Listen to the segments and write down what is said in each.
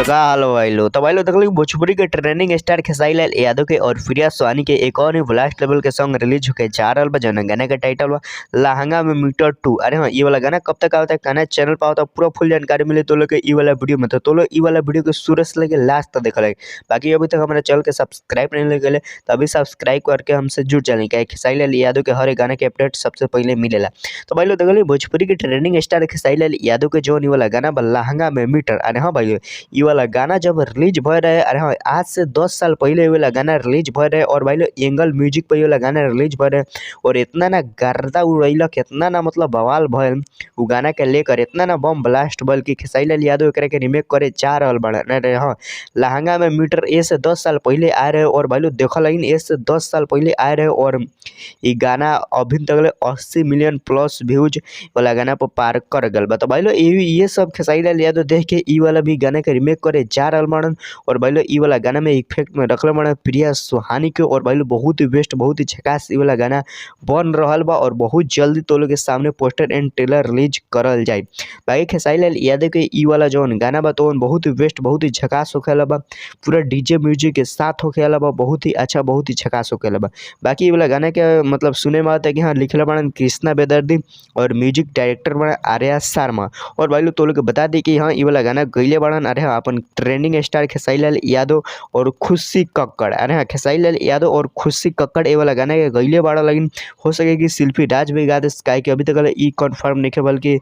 का हाल भाई तो भाई लोग देखल भोजपुरी के ट्रेंडिंग स्टार खेसारी लाल यादव के और प्रिया सोहानी के एक और ब्लास्ट लेवल के सॉन्ग रिलीज होके जा रहल बा, जौन गाना के टाइटल बा लहंगा में मीटर 2। अरे हाँ, ये वाला गाना कब तक आवता है, गाना चैनल पर आवता, पूरा फुल जानकारी मिले तो लोग के ई वाला वीडियो में। तो लोग ई वाला वीडियो के शुरू से लेके लास्ट तक देखल। बाकी अभी तक हमारे चैनल के सब्सक्राइब नहीं लगे तो अभी सब्सक्राइब करके हमसे जुड़ जाने, क्या खेसारी लाल यादव के हर एक गाना के अपडेट सबसे पहले मिलेला। तो भाई लोग देखल भोजपुरी के ट्रेंडिंग स्टार खेसारी लाल यादव के जौन ई वाला गाना बा लहंगा में मीटर। अरे हाँ भाई, ई वाला गाना जब रिलीज भय रहे, अरे हाँ आज से 10 साल पहले ये वाला गाना रिलीज भय रहे और भाई लोग एंगल म्यूजिक पर ये वाला गाना रिलीज भय रहे और इतना ना गर्दा उड़ैलक, इतना ना मतलब बवाल भयल उ गाना के लेकर, इतना ना बम ब्लास्ट भयल कि खेसारी लाल यादव एकरा के रीमेक करे जा रहल बाड़े। अरे हाँ, लहंगा में मीटर ए से 10 साल पहले आए रहे और भाई लोग देखल ए से 10 साल पहले आए रहे और ई गाना अभी तक 80 मिलियन प्लस व्यूज वाला गाना पर पार कर गल बा। तो भाई लोग ये सब खेसारी लाल यादव देख के ई वाला भी गाना के रीमेक करे जा रहल बाड़न और भाई लोग ई वाला गाना में इफेक्ट में रखले बाड़न प्रिया सोहानी के और भाई लोग बहुत ही बेस्ट, बहुत ही झकास ई वाला गाना बन रहल बा और बहुत जल्दी तो लोग के सामने पोस्टर एंड ट्रेलर रिलीज करल जाए। बाकी खेसारी लाल यादव के ई वाला जौन गाना बा तो बहुत ही बेस्ट, बहुत ही झकास होखेला बा, पूरा डीजे म्यूजिक के साथ होखेला बा, बहुत ही अच्छा, बहुत ही झकास होखेला बा। बाकी ई वाला गाना के मतलब सुने में आता है कि हाँ लिखले बाड़न कृष्णा बेदर्दी और म्यूजिक डायरेक्टर बाड़न आर्या शर्मा। और भाई लोग तो लोग के बता दी कि हाँ ई वाला गाना गईले बाड़न, अरे हाँ अपन ट्रेंडिंग स्टार खेसारी लाल यादव और खुशी कक्कड़। अरे हाँ, खेसारी लाल यादव और खुशी कक्कड़ ए वाला गाना के गईले बाड़न, लेकिन हो सके कि शिल्पी राज भी गा दे, काहे कि अभी तक ई कंफर्म नहीं है बल्कि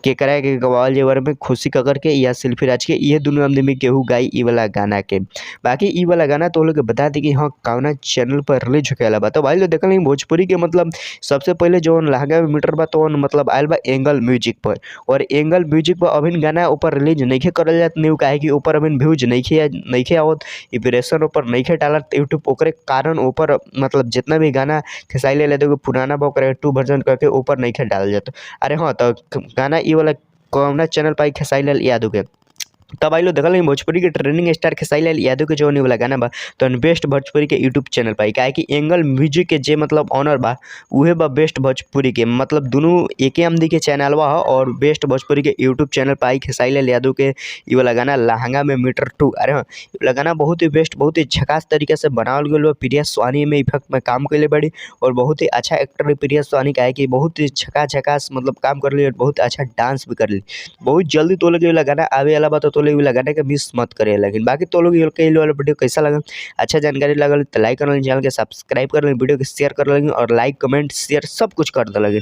केकरा के गवावल जे में खुशी कक्कड़ के या शिल्पी राज के, ये दोनों आदमी में केहू गाई ई वाला गाना के। बाकी ई वाला गाना तो लोग के बता दी कि हाँ कौना चैनल पर रिलीज होखेला बा। तो भाई लोग देखल भोजपुरी के मतलब सबसे पहले जौन लहंगा में मीटर बा तो मतलब आयल बा एंगल म्यूजिक पर और एंगल म्यूजिक पर अभी गाना ऊपर रिलीज नहीं करल जात नहीं, काहे कि ऊपर अभी व्यूज नहीं आवत, इम्प्रेशन ऊपर नहीं डालत यूट्यूब, ओकरे कारण ऊपर मतलब जितना भी गाना खेसारी लाल यादव के पुराना बा ओकरा 2 वर्जन करके ऊपर नहीं डालल जात। अरे हाँ, तो गाना ई वाला कौना चैनल पर खेसारी लाल यादव के। तब भाई लोग देखल भोजपुरी के ट्रेंडिंग स्टार खेसारी लाल यादव के जौन वाला गाना बा तो बेस्ट भोजपुरी के यूट्यूब चैनल पर, काहे कि एंगल म्यूजिक के जे मतलब ऑनर बा उहे बा बेस्ट भोजपुरी के, मतलब दोनों एके आमदी के चैनलवा ह और बेस्ट भोजपुरी के यूट्यूब चैनल पर आई खेसारी लाल यादव के ई वाला गाना लहंगा में मीटर 2। अरे हाँ, ई वाला गाना बहुत ही बेस्ट, बहुत ही झकास तरीका से बनावल गइल बा। प्रिया सोहानी में इफेक्ट में काम कइले बाड़ी और बहुत ही अच्छा एक्टर प्रिया सोहानी, काहे कि बहुत ही झकास मतलब काम करली और बहुत अच्छा डांस भी करली। बहुत जल्दी तो लोग वाला गाना आवे वाला बा तो लोग वाला गाना के मिस मत करे। लेकिन बाकी तो लोग के वाला वीडियो कैसा लगल, अच्छा जानकारी लगल तो लाइक कर चैनल के सब्सक्राइब कर वीडियो के शेयर कर और लाइक कमेंट शेयर सब कुछ कर दे।